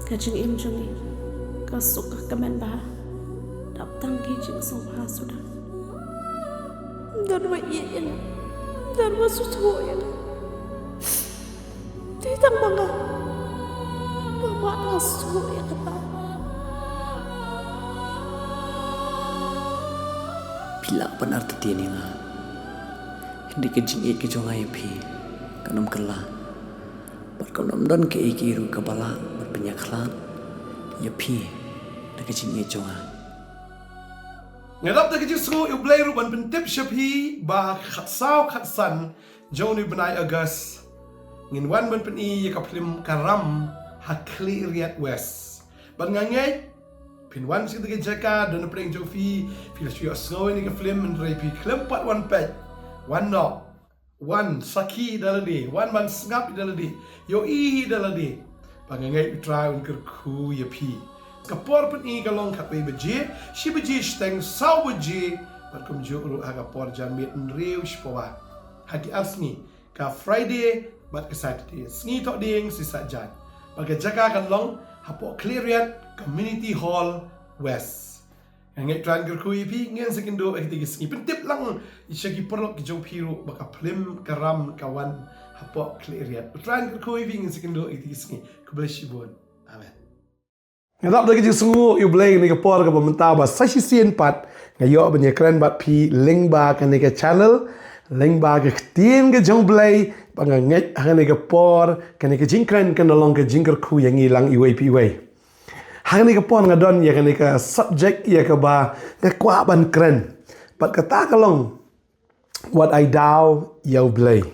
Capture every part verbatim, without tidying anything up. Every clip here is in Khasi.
Ka jingim jong ngi ka suk ka kmen bha dap tang ki jingsngewbha suda. Don ba ïeit ïa nga, don ba sngewthuh ïa nga. Te tang ma nga ba mad nga sngewthuh ïa kata. Phi lah ban artatien ïa nga, hynrei ka jingïeit ka jong nga ïa phi kan ym kylla. Bad kan ym don kaei kaei ruh kaba lah ban pynïakhlad ïa phi da ka jingïeit jong nga. Nga dap da ka jingsngew ïa U Blei ruh ban pyntip sha phi ba ha ka khatsaw khatsan jong une u bnai August ngin wan ban pyni ïa ka phlim Ka Ram ha Khliehriat West. Bad nga ngeit phin wan sha kata ka jaka, don napdeng jong phi, phi la shu ïohsngew ïa kane ka phlim, hynrei phi khlem pat wan peit, wan noh, wan sakhi da lade, wan ban sngap da lade, ïohi da lade. Ba nga ngeit U Trai un kyrkhu ïa phi. Ka por pyni ka long khatwei baje, shi baje shiteng, saw baje, bad kumjuh ruh ha ka por janmiet hynriew shi pawa. Ha ki ar sngi, ka Friday bad ka Saturday, sngi Thohdieng, Sisat Jaiñ. Bad ka jaka kan long hapoh Khliehriat Community Hall West. Nga ngeit U Trai un kyrkhu ïa phi, ngin sa ïakynduh ha kito ki sngi. Pyntip lang sha ki paralok ki jong phi ruh ba ka phlim Ka Ram ka wan hapoh Khliehriat. U Trai un kyrkhu ïa phi, ngin sa ïakynduh ha kito ki sngi. Khublei shibun. Amen. Nga dap da ka jingsngew ïa U Blei ha kane ka por kaba mynta ba sa shisien pat nga ïoh ban ïakren bad phi lyngba kane ka channel, lyngba ka ktien ka jong U Blei, ba nga ngeit ha kane ka por kane ka jingkren kan long ka jingkyrkhu ïa ngi lang iwei pa iwei. Ha kane ka por nga don ïa kane ka subject ïa kaba nga kwah ban kren. Bad kata ka long, wat ai daw ïa U Blei.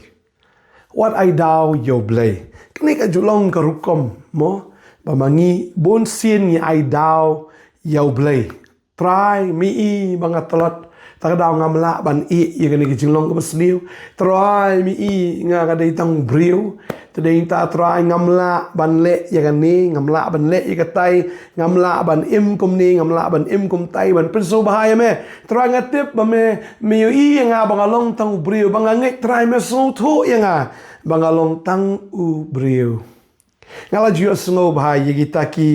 Wat ai daw ïa U Blei. Kane ka ju long ka rukom, mo, ba ma ngi bun sien ngi ai daw ïa U Blei. Trai, me i ba nga tlot, ta ka daw ngam lah ban ïeh ïa kane ka jinglong kaba sniew. Trai, me i nga ka dei tang briew. Te dei ta Trai ngam lah ban leh ïa kane, ngam lah ban leh ïa katai, ngam lah ban im kumne, ngam lah ban im kumtai, ban pynsngewbha ïa me. Trai nga tip ba me, me ïohi ïa nga ba nga long tang u briew, ba nga ngeit Trai me sngewthuh ïa nga ba nga long tang u briew. Nga la ju ïohsngew bha ïa kita ki,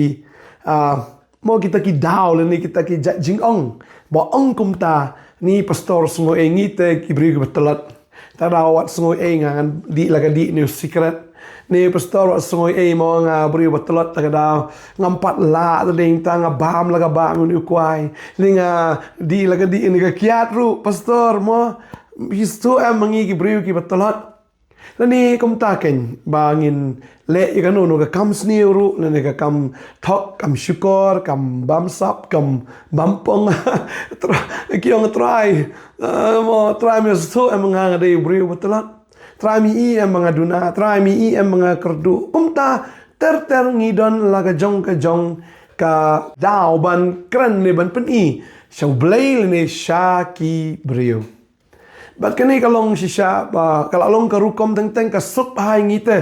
ah, mo kita ki daw lane kita ki jait jingong. Ba ong kumta, ni pastor sngew ei ngi te ki briew kiba tlot. Ta daw wat sngew ei nga ngan dih la ka dih ne u sikret. Ni pastor wat sngew ei mo nga briew ba tlot ta ka daw. Ngam pat lah ta ding ta nga bam la ka bam ne u kwai. Ni nga dih la ka dih ne ka kiad ruh pastor mo. Phi sngewthuh em ma ngi ki briew kiba tlot. Lane kumta kein ba ngin leh ïa kano kano ka kam sniew ruh, lane ka kam thok, kam shukor, kam bamsap, kam bampong. Trai, ki ong Trai, eh, mo Trai me sngewthuh em nga nga dei u briew ba tlot. Trai me i em ba nga duna, Trai me i em ba nga kyrduh. Kumta ter ter ngi don la ka jong ka jong ka daw ban kren ne ban pyni sha U Blei lane sha ki briew. Bad kane ka long shisha ba ka la long ka rukom teng teng ka suk bha ïa ngi te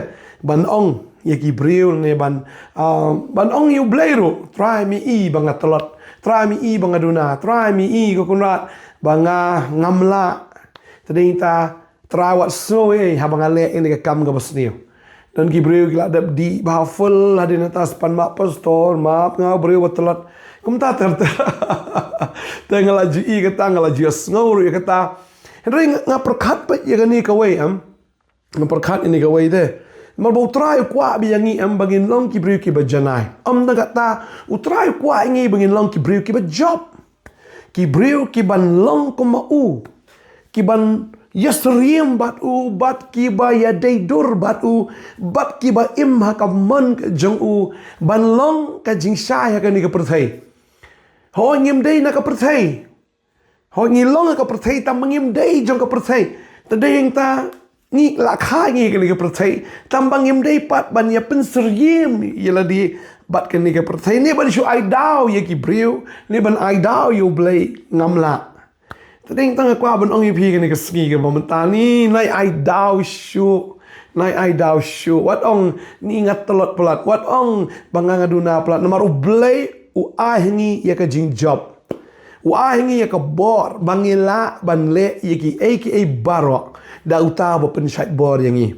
ban ong ïa ki briew ne ban, ah, ban ong ïa U Blei ruh, Trai me i ba nga tlot, Trai me i ba nga duna, Trai me i ko Kynrad ba nga ngam lah. Te dei ta Trai wat sngew ei haba nga leh ïa kane ka kam kaba sniew. Don ki briew ki la dep dih bha full hadien nata sa pan map pastor, map nga u briew ba tlot. Kumta ter ter. Te nga la ju i kata, nga la ju sngew ruh ïa kata. Hynrei nga, nga pyrkhat pat ïa kane kawei em. Nga pyrkhat ïa kane kawei te. Namar ba U Trai u kwah ba ïa ngi em ba ngin long ki briew kiba janai. Em da kata U Trai u kwah ïa ngi ba ngin long ki briew kiba jop. Ki briew kiban long kum ma u. Kiban ïasyriem bad u, bad kiba ïadei dur bad u, bad kiba im ha ka mon ka jong u, ban long ka jingshai ha kane ka pyrthei. Hooid ngim dei na ka pyrthei. Hooid ngi long ha ka pyrthei tang ba ngim dei jong ka pyrthei. Te dei ïa ta ngi la kha ngi ha kane ka pyrthei tang ba ngim dei pat ban ïa pynsyriem ïa lade bad kane ka pyrthei. Ne ban shu ai daw ïa ki briew, ne ban ai daw ïa U Blei, ngam lah. Te dei tang nga kwah ban ong ïa phi kane ka sngi kaba mynta, ni nai ai daw shuh, nai ai daw shuh. Wat ong ni nga tlot palat, wat ong ba nga nga duna palat. Namar U Blei u ai ha ngi ïa ka jingjop. U ai ha ngi ïa ka bor ba ngi lah ban leh ïa kiei kiei baroh da uta uba pynshait bor ïa ngi.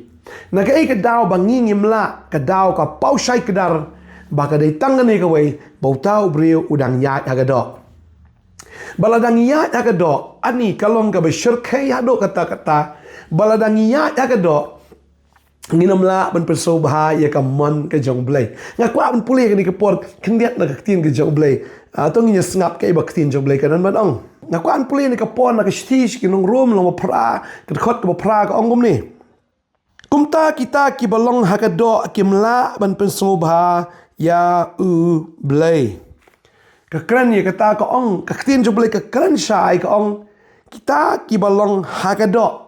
Na kaei ka daw ba ngi ngim lah, ka daw ka paw shai kdar ba ka dei tang kane kawei ba uta u briew u dang ïaid ha ka doh. Ba la dang ïaid ha ka doh, ani ka long kaba shyrkhei haduh katta katta. Ba la dang ïaid ha ka doh, ngin ym lah ban pynsngewbha ïa ka mon ka jong U Blei. Nga kwah ban pule kane ka por khyndiat na ka ktien ka jong U Blei. Ah, to ngin ïa sngap kaei ba ka ktien jong U Blei ka don ban ong. Nga kwah ban pule kane ka por na ka shithi sha ki nong Rom lynnong ba phra, ka dkhot kaba phra ka ong kumne. Kumta kita kiba long ha ka doh kim lah ban pynsngewbha ïa U Blei. Ka kren ïa kata ka ong, ka ktien jong U Blei ka kren shai ka ong, kita kiba long ha ka doh.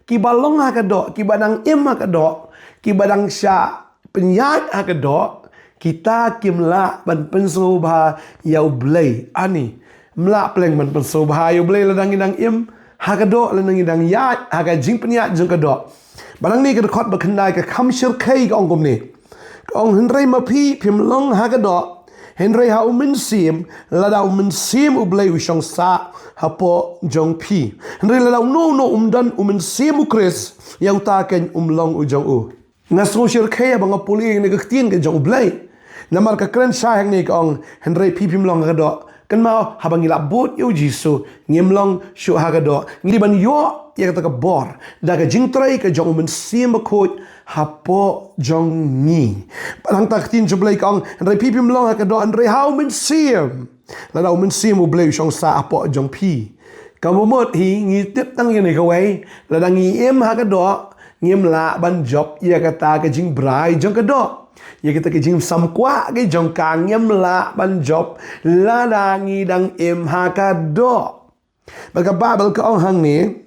Kiba long ha ka doh, kiba dang im ha ka doh, kiba dang shah pynïaid ha ka doh, kita kim lah ban pynsngewbha ïa U Blei. Ani, ym lah pleng ban pynsngewbha ïa U Blei lada ngi dang im ha ka doh, lada ngi dang ïaid ha ka jingpynïaid jong ka doh. Ba nangne ka dkhot ba khyndai ka kham shyrkhei ka ong kumne. Ka ong hynrei ma phi phim long ha ka doh, hynrei ha U Mynsiem, lada U Mynsiem U Blei u shong sah hapoh jong phi. Hynrei lada uno uno um don U Mynsiem U Khrist, ïa uta keiñ um long u jong u. Nga sngew shyrkhei haba nga pule ïa kane ka ktien ka jong U Blei. Namar ka kren shai hangne ka ong, hynrei phi phim long ha ka doh. Kynmaw, haba ngi lah bud ïa U Jisu, ngim long shuh ha ka doh. Ngi dei ban ïoh ïa kata ka bor da ka jingtrei ka jong U Mynsiem Bakhuid hapoh jong ngi. Bad hangta ka ktien jong U Blei ka ong, hynrei phi phim long ha ka doh, hynrei ha U Mynsiem. Lada U Mynsiem U Blei u shong sah hapoh jong phi. Kaba mut hi ngi tip tang ïa kane kawei, lada ngi im ha ka doh, ngim lah ban jop ïa kata ka jingbrai jong ka doh. Ïa kata ka jingsam kwah ka jong ka, ngim lah ban jop lada ngi dang im ha ka doh. Bad ka Baibl ka ong hangne,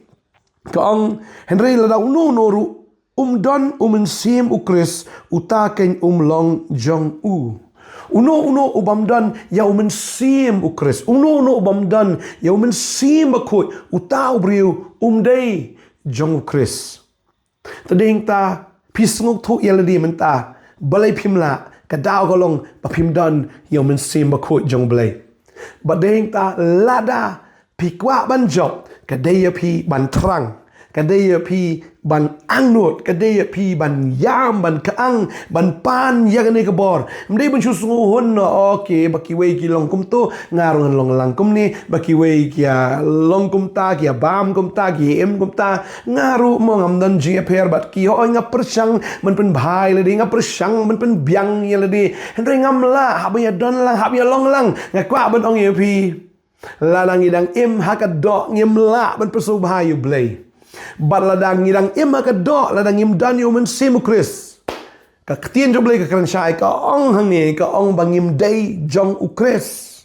ka ong, hynrei lada uno uno ruh um don U Mynsiem U Khrist, uta keiñ um long jong u. Uno uno u bym don ïa U Mynsiem U Khrist, uno uno u bym don ïa U Mynsiem Bakhuid, uta u briew um dei jong U Khrist. Te dei hangta phi sngewthuh ïa lade mynta, balei phim lah, ka daw ka long ba phim don ïa U Mynsiem Bakhuid jong U Blei. Bad dei hangta lada phi kwah ban jop, ka dei ïa phi ban thrang, ka dei ïa phi ban angnud, ka dei ïa phi ban ïam, ban kyang, ban pan ïa kane ka bor. Ym dei ban shu sngewhun noh, okay, ba kiwei ki long kumto, nga ruh ngan long lang kumne, ba kiwei ki ïa long kumta, ki ïa bam kumta, ki ïa im kumta, nga ruh mo ngam don jingïapher bad ki, hooid nga pyrshang ban pynbha ïa lade, nga pyrshang ban pynbiang ïa lade. Hynrei ngam lah, haba ïa don lang, haba ïa long lang, nga kwah ban ong ïa phi. Lada ngi dang im ha ka doh ngim lah ban pynsngewbha ïa U Blei. Bad lada ngi dang im ha ka doh, lada ngim don ïa U Mynsiem U Khrist. Ka ktien jong U Blei ka kren shai ka ong hangne, ka ong ba ngim dei jong U Khrist.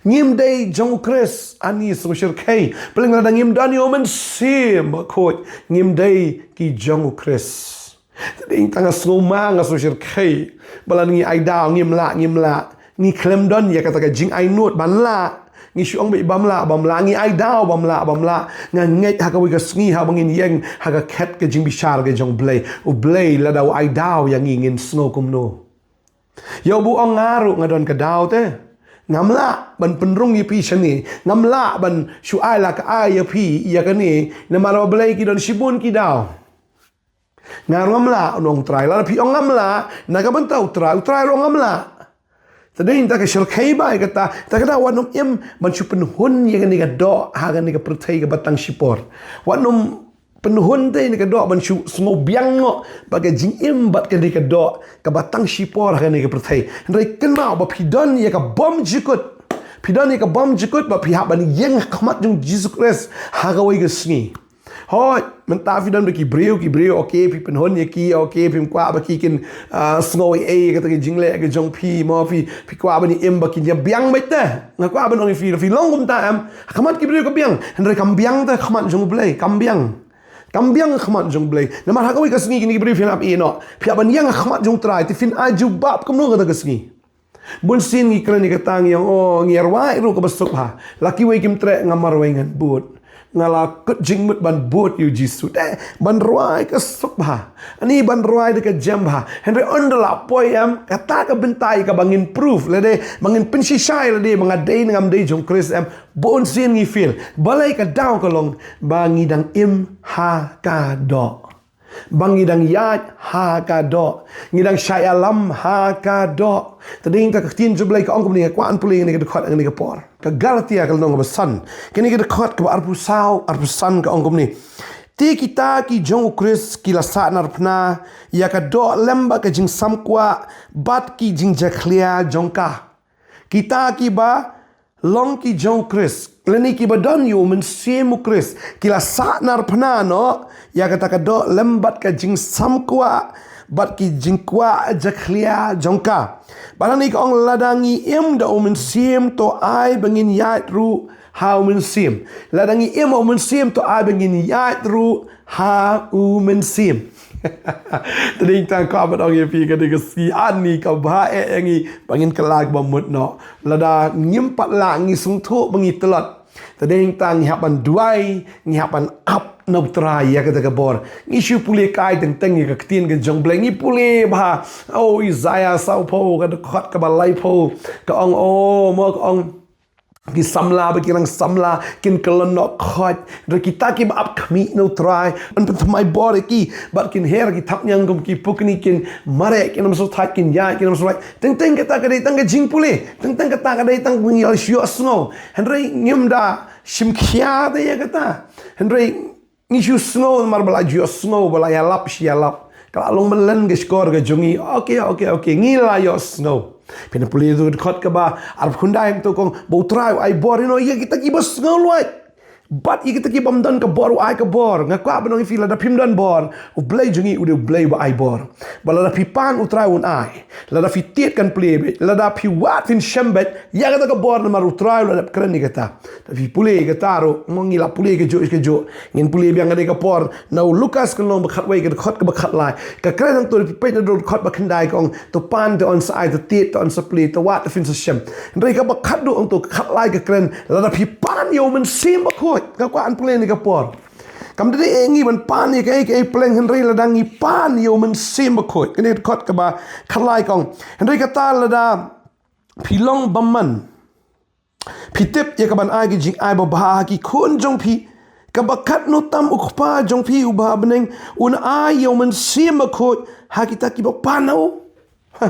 Ngim dei jong U Khrist, ani sngewshyrkhei. Pleng lada ngim don ïa U Mynsiem Bakhuid, ngim dei ki jong U Khrist. Te dei tang nga sngew ma nga sngew shyrkhei. Ba lada ngi ai daw ngim lah, ngim lah. Ngi khlem don ïa kata ka jingainud ban lah. Ngi shu ong beit bym lah, bym lah, ngi ai daw bym lah, bym lah. Nga ngeit ha kawei ka sngi haba ngin ïeng ha ka khet ka jingbishar ka jong U Blei. U Blei lada u ai daw ïa ngi ngin sngew kumno. Ïa u ba u ong nga ruh nga don ka daw te. Ngam lah ban pynrung ïa phi shane. Ngam lah ban shu ai la ka ai ïa phi ïa kane. Namar ba balei ki don shibun ki daw. Nga ruh ngam lah, u ong U Trai. Lada phi ong ngam lah, na ka bynta U Trai, U Trai ruh ong ngam lah. Te dei nangta ka shyrkhei ba ïa kata, te ka daw wat nym im ban shu pynhun ïa kane ka doh ha kane ka pyrthei kaba tang shipor. Wat nym pynhun te ïa kane ka doh ban shu sngewbiang noh bad ka jingim bad kane ka doh kaba tang shipor ha kane ka pyrthei. Hynrei kynmaw ba phi don ïa ka bymjukut. Phi don ïa ka bymjukut ba phi hap ban ïeng ha khmat jong U Jisu Khrist ha kawei ka sngi. Hooid, mynta phi don bad ki briew, ki briew, okay, phi pynhun ïa ki, okay, phim kwah ba ki kin, ah, sngew ei ei kata ka jingleh ka jong phi, mo phi, phi kwah ban ïa im ba kin ïa biang beit te. Nga kwah ban ong ïa phi, phi long kumta em, ha khmat ki briew ka biang, hynrei kam biang te ha khmat jong U Blei, kam biang. Kam biang ha khmat jong U Blei. Namar ha kawei ka sngi kine ki briew phin hap ïeh noh. Phi hap ban ïeng ha khmat jong U Trai, te phin ai jubab kumno kata ka sngi. Bun sien ngi kren ïa kata ngi ong, oh, ngi rwai ruh kaba suk bha. La kiwei kim treh, nga marwei ngan bud. Nga la kut jingmut ban bud ïa U Jisu. Te, ban rwai ka suk bha. Ani ban rwai da ka jem bha. Hynrei ynda la poi em, kata ka bynta ïa kaba ngin proof lade, ba ngin pynshisha ïa lade ba nga dei ne ngam dei jong U Khrist em. Bun sien ngi fail. Balei? Ka daw ka long ba ngi dang im ha ka doh. Ba ngi dang ïaid ha ka doh, ngi dang shah ïalam ha ka doh. Te dei ta ka ktien jong U Blei ka ong kumne, nga kwah ban pule ïa kane ka dkhot ha kane ka por. Ka Galatia ka lynnong ba san, kane ka dkhot kaba arphew saw, arphew san ka ong kumne. Te kita ki jong U Khrist ki la sahnarphna ïa ka doh lem bad ka jingsam kwah bad ki jingjakhlia jong ka. Kita kiba long ki jong U Khrist, lane kiba don ïa U Mynsiem U Khrist, ki la sahnarphna noh ïa kata ka doh lem bad ka jingsam kwah bad ki jingkwah jakhlia jong ka. Bad hangne ka ong, lada ngi im da U Mynsiem, to ai ba ngin ïaid ruh ha U Mynsiem. Lada ngi im ha U Mynsiem, to ai ba ngin ïaid ruh ha U Mynsiem. Te dei tang, kwah ban ong ïa phi, ka dei ka sngi ani kaba eh ïa ngi ba ngin kylla kaba mut noh. Lada ngim pat lah, ngi sngewthuh ba ngi tlot, te dei tang ngi hap ban duwai, ngi hap ban ap na U Trai ïa kata ka bor. Ngi shu pule kai teng teng ïa ka ktien ka jong U Blei, ngi pule bha. O, Isaiah sawphew, ka dkhot kaba laiphew ka ong, o mo, ka ong, ki samla bad ki rang samla kin kyllon noh khoit. Hynrei kita kiba ap khmih na U Trai, yn pynthymmai bor ïa ki, bad kin her ki thapniang kum ki pukni, kin mareh, kin ym sngewthait, kin ïaid, kin ym sngewthait. Teng teng kata ka dei tang ka jingpule. Teng teng kata ka dei tang ka jingïohsngew. Hynrei ngim da shim khia te ïa kata. Hynrei ngi shu sngew, namar ba la ju ïohsngew, ba la ïalap shi ïalap. Ka la long ban len ka shkor ka jong ngi. Okay, okay, okay, ngi la ïohsngew. Phin pule tu dkhot kaba arphew khyndai, to ka ong, ba U Trai u ai bor ïa no, ïa kita kiba sngewlwait. Bad ïa kita kibym don ka bor u ai ka bor. Nga kwah ban ong ïa phi, lada phim don bor, U Blei jong ngi u dei U Blei ba ai bor. Bad lada phi pan, U Trai un ai. Lada phi tied, kan plie beit. Lada phi wad, phin shem beit ïa kata ka bor, namar U Trai u la dep kren ïa kata. Lada phi pule ïa kata ruh, mo, ngi la pule kajuh kajuh. Ngin pule biang ha kane ka por na u Lukas ka lynnong ba khatwei, ka dkhot kaba khatlai. Ka kren hangto, lada phi peit na dkhot ba khyndai, ka ong, to pan te yn sa ai, to tied te yn sa plie, to wad te phin sa shem. Hynrei kaba khatduh hangto, ka khatlai, ka kren, lada phi pan ïa U Mynsiem Bakhuid. Nga kwah ban pule ha kane ka por. Kam dei ïa ngi ban pan ïa kaei kaei pleng, hynrei lada ngi pan ïa U Mynsiem Bakhuid. Kane ka dkhot kaba khatlai ka ong, hynrei kata lada phi long bymman, phi tip ïa kaban ai ka jingai babha ha ki khun jong phi, kaba katno tam U Kpa jong phi uba ha bneng un ai ïa U Mynsiem Bakhuid ha kita kiba pan ha u. Ha.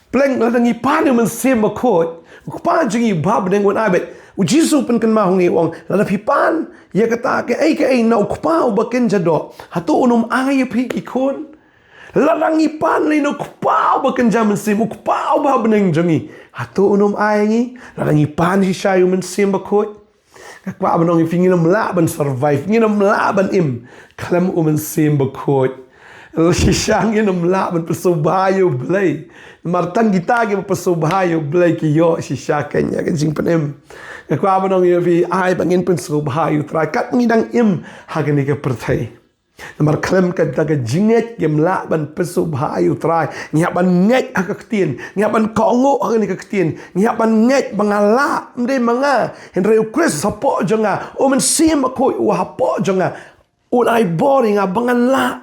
Pleng, lada ngi pan ïa U Mynsiem Bakhuid, U Kpa jong ngi uba ha bneng un ai beit. U Jisu u pynkynmaw hangne, u ong, lada phi pan ïa kata kaei kaei na U Kpa uba kynja doh, hato un ym ai ïa phi ki khun? Lada ngi pan lei na U Kpa uba kynja mynsiem, U Kpa uba ha bneng jong ngi, hato un ym ai ïa ngi? Lada ngi pan shisha ïa U Mynsiem Bakhuid. Nga kwah ban ong ïa phi, ngin ym lah ban survive, ngin ym lah ban im khlem U Mynsiem Bakhuid. Shisha ngin ym lah ban pynsngewbha ïa U Blei. Namar tang kita kiba pynsngewbha ïa U Blei ki ïoh shisha kane ka jingpynim. Nga kwah ban ong ïa phi, ai ba ngin pynsngewbha ïa U Trai katba ngi dang im ha kane ka pyrthei. Namar khlem kata ka jingngeit ngim lah ban pynsngewbha ïa U Trai. Ngi hap ban ngeit ha ka ktien. Ngi hap ban kohnguh ha kane ka ktien. Ngi hap ban ngeit ba nga lah, ym dei ma nga, hynrei U Khrist hapoh jong nga, U Mynsiem Bakhuid u hapoh jong nga, un ai bor ïa nga ba ngan lah.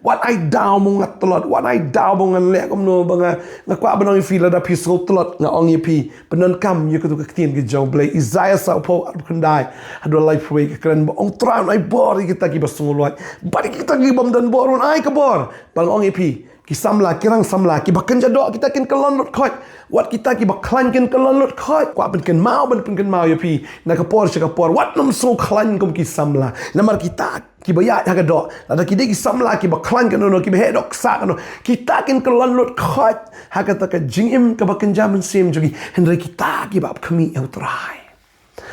Wat ai daw mo nga tlot, wat ai daw mo ngan leh kumno ba nga, nga kwah ban ong ïa phi, lada phi sngew tlot, nga ong ïa phi, pyndonkam ïa katu ka ktien ka jong U Blei, Isaiah sawphew, arphew khyndai haduh laiphew wei, ka kren ba ong, U Trai un ai bor ïa kita kiba sngewlwait. Bad ïa kita kibym don bor un ai ka bor. Bad nga ong ïa phi, ki samla, ki rang samla, kiba kynja doh, kita kin kyllon lut khoit. Wat kita kiba khlaiñ kin kyllon lut khoit. Kwah pynkynmaw, ban pynkynmaw ïa phi na ka por sha ka por, wat nym sngew khlaiñ kum ki samla. Namar kita kiba ïaid ha ka doh, lada ki dei ki samla kiba khlaiñ kano kano, kiba heh dohksah kano, kita kin kyllon lut khoit ha kata ka jingim kaba kynja mynsiem jong ki. Hynrei kita kiba ap khmih ïa U Trai,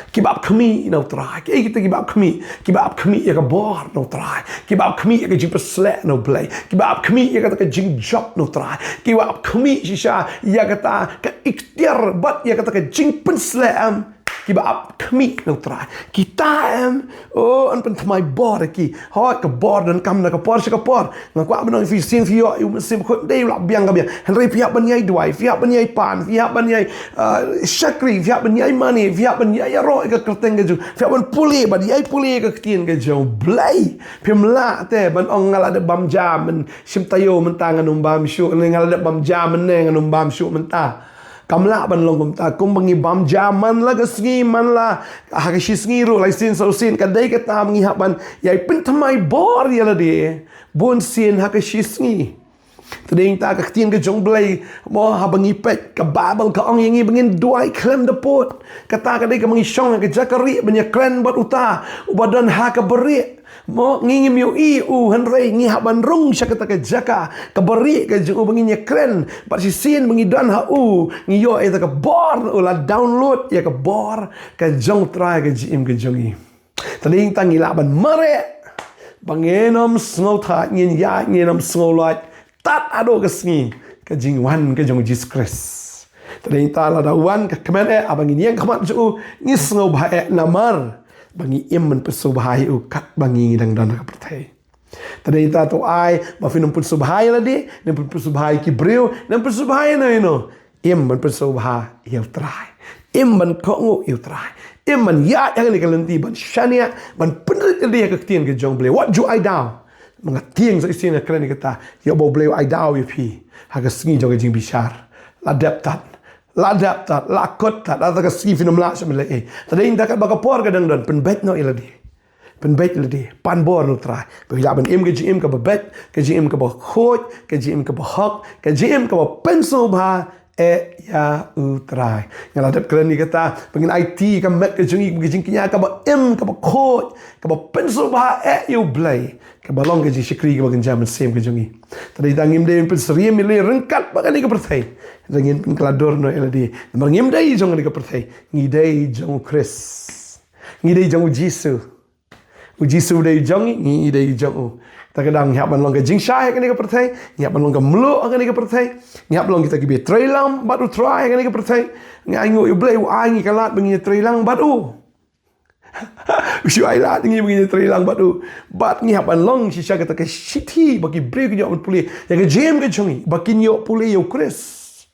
kiba ap khmih na U Trai. Ki, kita kiba ap khmih, kiba ap khmih ïa ka bor na U Trai, kiba ap khmih ïa ka jingpynshlur na U Blei, kiba ap khmih ïa kata ka jingjop na U Trai, kiba ap khmih shisha ïa kata ka ikhtiar bad ïa kata ka jingpynshlur, em, kiba ap khmih na U Trai. Kita, em, oh, yn pynthymmai bor ïa ki. Hooid, ka bor donkam na ka por sha ka por. Nga kwah ban ong ïa phi, sien phi ïoh ïa U Mynsiem Bakhuid, ym dei u lah biang ka biang. Hynrei phi hap ban ïai duwai, phi hap ban ïai pan, phi hap ban ïai, uh, shakri, phi hap ban ïai mane, phi hap ban ïai ïaroh ïa ka kyrteng ka jong, phi hap ban pule, ban ïai pule ïa ka ktien ka jong U Blei. Phim lah te ban ong, nga la dep bam ja myn, shim taïew mynta ngan ym bam shuh, ne nga la dep bam ja mynne ngan ym bam shuh mynta. Kam lah ban long kumta, kumba ngi bam ja man la ka sngi man la ha ka shi sngi ruh, lai sien saw sien, ka dei kata ba ngi hap ban ïai pynthymmai bor ïa lade bun sien ha ka shi sngi. Te dei ta ka ktien ka jong Blei, mo, haba ngi peit ka Baibl ka ong ïa ngi ba ngin duwai khlem da pud. Kata ka dei kaba ngi shong ha ka jaka rieh ban ïakren bad uta uba don ha kaba rieh. Mo, ngi ngim ïohi u, hynrei ngi hap ban rung sha kata ka jaka kaba rieh ka jong u ba ngin ïakren, bad shisien ba ngi don ha u ngi ïoh ïa kata ka bor, u la download ïa ka bor ka jong U Trai ha ka jingim ka jong ngi. Te dei ta ngi lah ban mareh ba ngin ym sngewthait, ngin ïaid, ngin ym sngewlait tad haduh ka sngi ka jingwan ka jong U Jisu Khrist. Te dei ta lada wan ka kmen eh, haba ngin ïeng khmat jong u, ngi sngewbha eh namar ba ngi im ban pynsngewbha ïa u katba ngi dang don ha ka pyrthei. Te dei ta to ai ba phin ym pynsngewbha ïa lade, ne phin pynsngewbha ïa ki briew, ne phin pynsngewbha ïa no ïa no. Im ban pynsngewbha ïa U Trai. Im ban kohnguh ïa U Trai. Im ban ïaid ha kane ka lynti ban shaniah, ban pynrit ïa ka ktien ka jong U Blei. Wat ju ai daw. Ma nga tieng sa shisien nga kren ïa kata, ïoh ba U Blei u ai daw ïa phi ha ka sngi jong ka jingbishar. La dep tad. La dep tad, la kut tad, la ka sngi phin ym lah shuh ban leh ei. Te dei ta katba ka por ka dang don, pynbeit noh ïa lade. Pynbeit lade, pan bor na U Trai. Ba phi lah ban im ka jingim kaba beit, ka jingim kaba khuid, ka jingim kaba hok, ka jingim kaba pynsngewbha eh ïa U Trai. Nga la dep kren ïa kata, ba ngin aiti ka met ka jong ngi, ka jingkñia kaba im, kaba khuid, kaba pynsngewbha eh ïa U Blei. Kaba long ka jingshakri kaba kynja mynsiem ka jong ngi. Te dei ta ngim dei ban pynsyriem ïa lade ryngkat bad kane ka pyrthei. Te ngin pynkylla dur noh ïa lade. Namar ngim dei jong kane ka pyrthei. Ngi dei jong U Khrist. Ngi dei jong U Jisu. U Jisu u dei jong ngi, ngi dei jong u. Ta ka dang ngi hap ban long ka jingshai ha kane ka pyrthei, ngi hap ban long ka mluh ha kane ka pyrthei, ngi hap long kita kiba trei lang bad U Trai ha kane ka pyrthei. Ngi ainguh ïa U Blei u ai ngi ka lad ba ngin trei lang bad u. U shu ai lad ngi ba ngin trei lang bad u. Bad ngi hap ban long shisha kata ka shithi ba ki briew kin ïoh ban pule ïa ka jingim ka jong ngi, ba kin ïoh pule ïa U Khrist.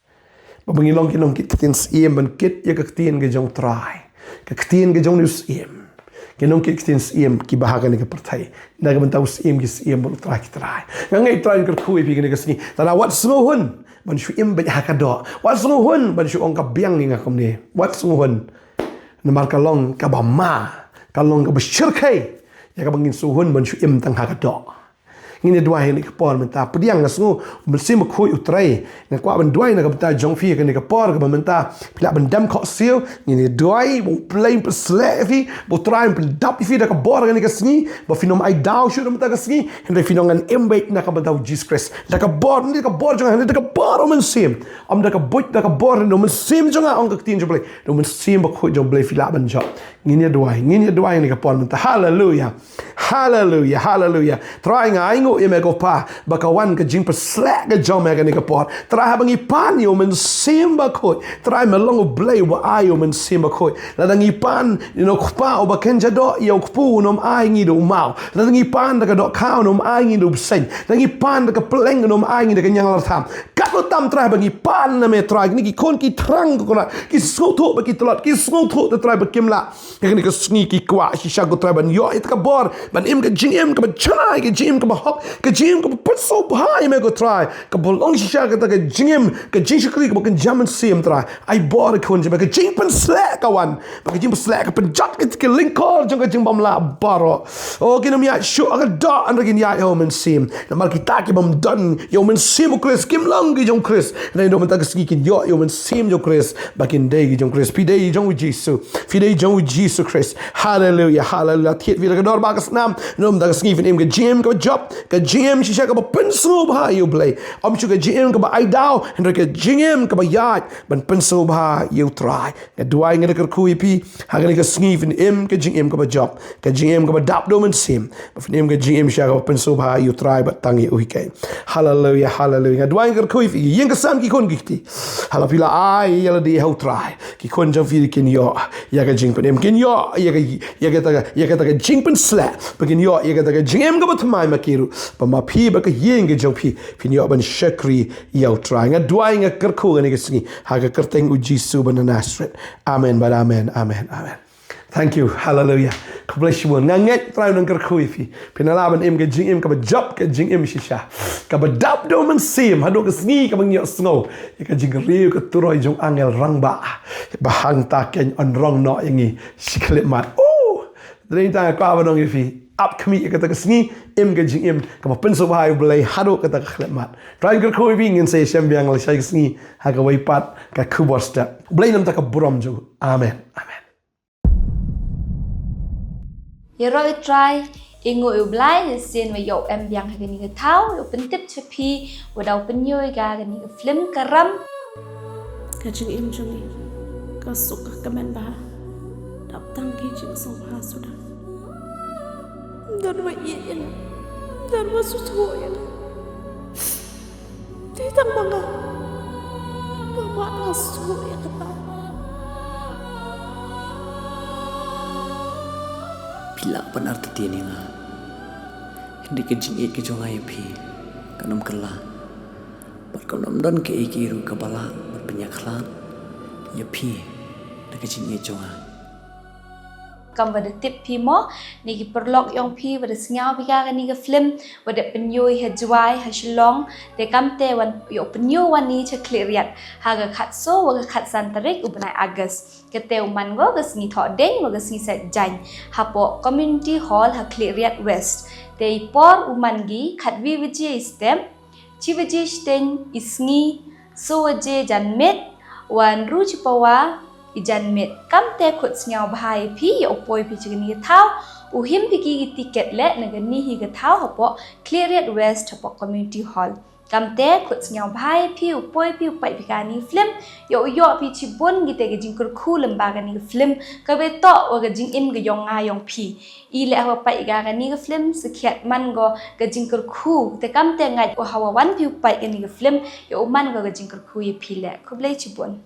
Ba ngin long ki nongkit ktien syiem ban kit ïa ka ktien ka jong U Trai. Ka ktien ka jong u syiem. Ki nongkit ktien syiem kiba ha kane ka pyrthei. Na ka bynta u syiem ki syiem bad U Trai ki trai. Nga ngeit Trai un kyrkhu ïa phi kane ka sngi. Te wat sngewhun ban shu im beit ha ka doh. Wat sngewhun ban shu ong ka biang ïa nga kumne. Wat sngewhun. Namar ka long kaba ma, ka long kaba shyrkhei ïa kaba ngin sngewhun ban shu im tang ha ka doh. Ngin ïa duwai ha kane ka por mynta. Pdiang, nga sngew U Mynsiem Bakhuid U trei. Nga kwah ban duwai na ka bynta jong phi ha kane ka por kaba mynta phi lah ban dem khohsiew. Ngin ïa duwai ba U Blei un pynsleh ïa phi, ba U Trai un pyndap ïa phi da ka bor ha kane ka sngi, ba phin ym ai daw shuh na ka bynta ka sngi. Hynrei phin ong ngan im beit na ka bynta U Jisu Khrist. Da ka bor, ym da ka bor jong nga, hynrei da ka bor U Mynsiem. Ym da ka buit, da ka bor, da U Mynsiem jong nga, ong ka ktien jong U Blei. Da U Mynsiem Bakhuid jong U Blei phi lah ban jop. Ngin ïa duwai, ngin ïa duwai ha kane ka por mynta. Haleluya. Haleluya, haleluya. Trai, nga ainguh ïa me ko Kpa, ba ka wan ka jingpynsleh ka jong me ha kane ka por. Trai, haba ngi pan ïa U Mynsiem Bakhuid, Trai, me long U Blei uba ai ïa U Mynsiem Bakhuid. Lada ngi pan ïa u Kpa uba kynja doh, ïa u kpu un ym ai ngi da u maw. Lada ngi pan da ka dohkha un ym ai ngi da u bseiñ. Lada ngi pan da ka pylleng un ym ai ngi da ka ñianglartham. Katno tam Trai haba ngi pan na me Trai, kine ki khun ki thrang ko Kpa, ki sngewthuh ba ki tlot, ki sngewthuh te Trai ba kim lah. Ha kane ka sngi ki kwah shisha ko Trai ban ïoh ïa ka bor ban im ka jingim kaba shai, ka jingim kaba hok, ka jingim kaba pynsngewbha ïa me ko Trai. Kaba long shisha kata ka jingim, ka jingshakri kaba kynja mynsiem Trai. Ai bor ïa ki khun jong me, ka jingpynsleh ka wan. Ba ka jingpynsleh ka pynjot ïa ki lyngkor jong ka jingbymlah baroh. Oh, kin ym ïaid shuh ha ka doh, hynrei kin ïaid ha U Mynsiem. Namar kita ki bym don ïa U Mynsiem U Khrist kim long ki jong U Khrist. Hynrei na ka bynta ka sngi kin ïoh ïa U Mynsiem jong U Khrist. Ba kin dei ki jong U Khrist. Phi dei jong U Jisu. Phi dei jong U Jisu Khrist. Haleluya, haleluya. Thied phi da ka dor ba ka snam. Na ka bynta ka sngi phin im ka jingim kaba jop, ka jingim shisha kaba pynsngewbha ïa U Blei. Ym shuh ka jingim kaba ai daw, hynrei ka jingim kaba ïaid ban pynsngewbha ïa U Trai. Nga duwai, nga da kyrkhu ïa phi ha kane ka sngi phin im ka jingim kaba jop, ka jingim kaba dap da U Mynsiem. Ba phin im ka jingim shisha kaba pynsngewbha ïa U Trai bad tang ïa u hi keiñ. Haleluya, haleluya. Nga duwai, nga kyrkhu ïa phi, ïing ka sem, ki khun ki kti. Hala phi la ai ïa lade ha U Trai, ki khun jong phi kin ïoh ïa ka jingpynim, kin ïoh ïa ka, ïa kata ka, ïa kata ka jingpynsleh. Ba kin ïoh ïa kata ka jingim kaba thymmai ma ki ruh. Ba ma phi bad ka ïing ka jong phi phin ïoh ban shakri ïa U Trai. Nga duwai, nga kyrkhu ha kane ka sngi ha ka kyrteng U Jisu ba na Nasareth. Amen bad amen, amen, amen. Thank you. Hallelujah. Khublei shibun. Nga ngeit Trai un kyrkhu ïa phi. Phin ïa lah ban im ka jingim kaba jop, ka jingim shisha, kaba dap da u Mynsiem haduh ka sngi kaba ngi ïohsngew ïa ka jingkyrkhu ka turoi jong angel rangbah, ba hangta kein yn rong noh ïa ngi shi khyllipmat. Oh! Dei tang ka kwah ban ong ïa phi, ap khmih ïa kata ka sngi, im ka jingim kaba pynsngewbha ïa U Blei haduh kata ka khyllipmat. Trai un kyrkhu ïa phi. Ngin sa ïashem biang lashai ka sngi ha kawei pat ka khubor step. U Blei un ïa ai ïa ka burom jong u. Amen. Amen. Ïaroh ïa U Trai, ïa ngi ïa U Blei, ïa sien wa ïoh em biang ha kane ka thaw, ïoh pyntip cha phi, wa daw pynïoh ïa kane ka film Ka Ram. Ka jingim jong ngi ka suk ka kmen bha, dap tang ki jingsngewbha suda. Don wa ïeit ïa nga, don wa sngewthuh ïa nga. Dei tang ma nga, nga mad nga sngewthuh ïa kata. Phi lah ban artatien ïa nga, hynrei ka jingïeit ka jong nga ïa phi kan ym kylla. Bad kan ym don kaei kaei ruh kaba lah ban pynïakhlad ïa phi da ka jingïeit jong nga. Kam wa da tip phi mo, ne ki paralok jong phi wa da sngew phi ïa kane ka film, wa da pynïoh ha Jowai, ha Shillong, te kam te wan ïoh pynïoh wan ni cha Khliehriat ha ka khatsaw wa ka khatsan tarik u bnai August. Kate u man ko ka sngi Thohdieng wa ka sngi Saitjaiñ, hapoh Community Hall ha Khliehriat West. Te i por u man ki khatwi baje i step, chi baje shiteng i sngi, saw baje janmiet, wa hynru chi pawa i janmiet. Kam te khut sngewbha ïa phi, ïa u poi phi cha kane ka thaw, u him phi ki tiket leh na kane hi ka thaw hapoh Khliehriat West hapoh Community Hall. Kam te khut sngewbha ïa phi, u poi phi u peit phi kane ka film, ïoh ïoh phi chibun kite ki jingkyrkhu lyngba kane ka film, kaba ïatoh wa ka jingim ka jong nga jong phi. I leh hawa peit ïa kane ka film, sakhiat man ko ka jingkyrkhu, te kam te ngait wa hawa wan phi u peit kane ka film, ïoh u man ko ka jingkyrkhu ïa phi leh. Khublei chibun.